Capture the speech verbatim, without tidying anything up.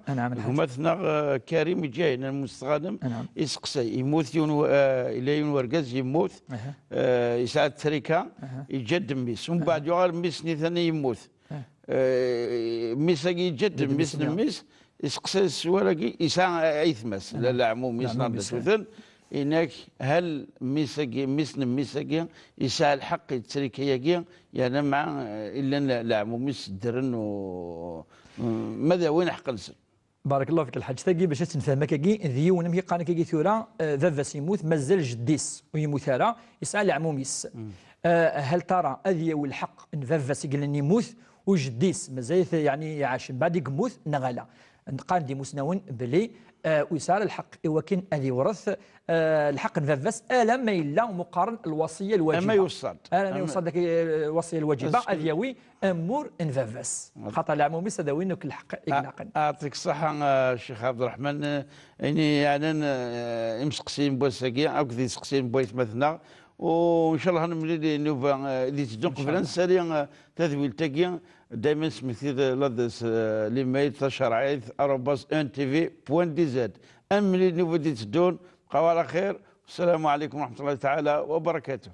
Anɛam, lḥaǧ. Gma-tneɣ, eh, Karim, iǧǧa-yin, lmustɣanem, anɛam, iseqsay, yemmut yiwen w-, eh, yella yiwen wergaz yemmut, aha, eh, yesɛa ttrika, aha, yeǧǧa-d mmi-s. Aha. Umbeɛd yuɣal mmi-s-nni tani yemmut. Aha. Eh, mmi-s-agi yeǧǧa-d, yeǧǧa-d mmi-s n mmi-s, iseqsay s wawal-agi, yesɛa aytma-s, aha, la, leɛmum-is, leɛmum-is, neɣ d acu-ten, inak, hal mmi-s-agi, mmi-s n mmi-s-agi, yesɛa lḥeqq i ttrika-agi, yerna mɛa, eh, illan le-, leɛmum-is ddren u, mm, ma d awin ḥeqq-nsen. Barakallahu fik, lḥaǧ. Tagi, bac ad tt-nefhem akkagi, d yiwen, amek i qqaren akkagi tura, eh, baba-s yemmut, mazal jeddi-s ur yemmut ara, yesɛa leɛmum-is. Mm. Eh, hal tara ad yawi lḥeqq n baba-s i yellan yemmut, u jeddi-s mazal-it, yeɛni, iɛac mbeɛd i yemmut, neɣ ala? Qqaren-d imusnawen belli, eh, ur yesɛi ara lḥeqq i wakken ad iwret, eh, lḥeqq n baba-s, alamma yella umi qqaren lwasiya lwajiba. Ama yuṣṣa-d. Alamma yuṣṣa-d, eh, lwasiya lwajiba, ad yawi amur n baba-s. Xaṭer leɛmum-is ad awin akk lḥeqq i ilaqen. Yeɛṭik ṣṣeḥḥa, eh, Ccix Ɛebderreḥman, eh, ayen yeɛnan, eh, imseqsiyen n wass-agi, akked yiseqsiyen n waytmaten-nneɣ. U ncallah ad nemlil i nnuba, eh, i d-iteddun. Qbel ad nsali, eh, tadwilt-agi, daymen smekti-d ladres, eh, l'email tacerɛit arobase N T V point D Z. Ad nemlil i nnuba i d-iteddun, bqaw ɛla xir. Assalamu ɛlikum wa raḥmatullahi taɛala wa barakatuh.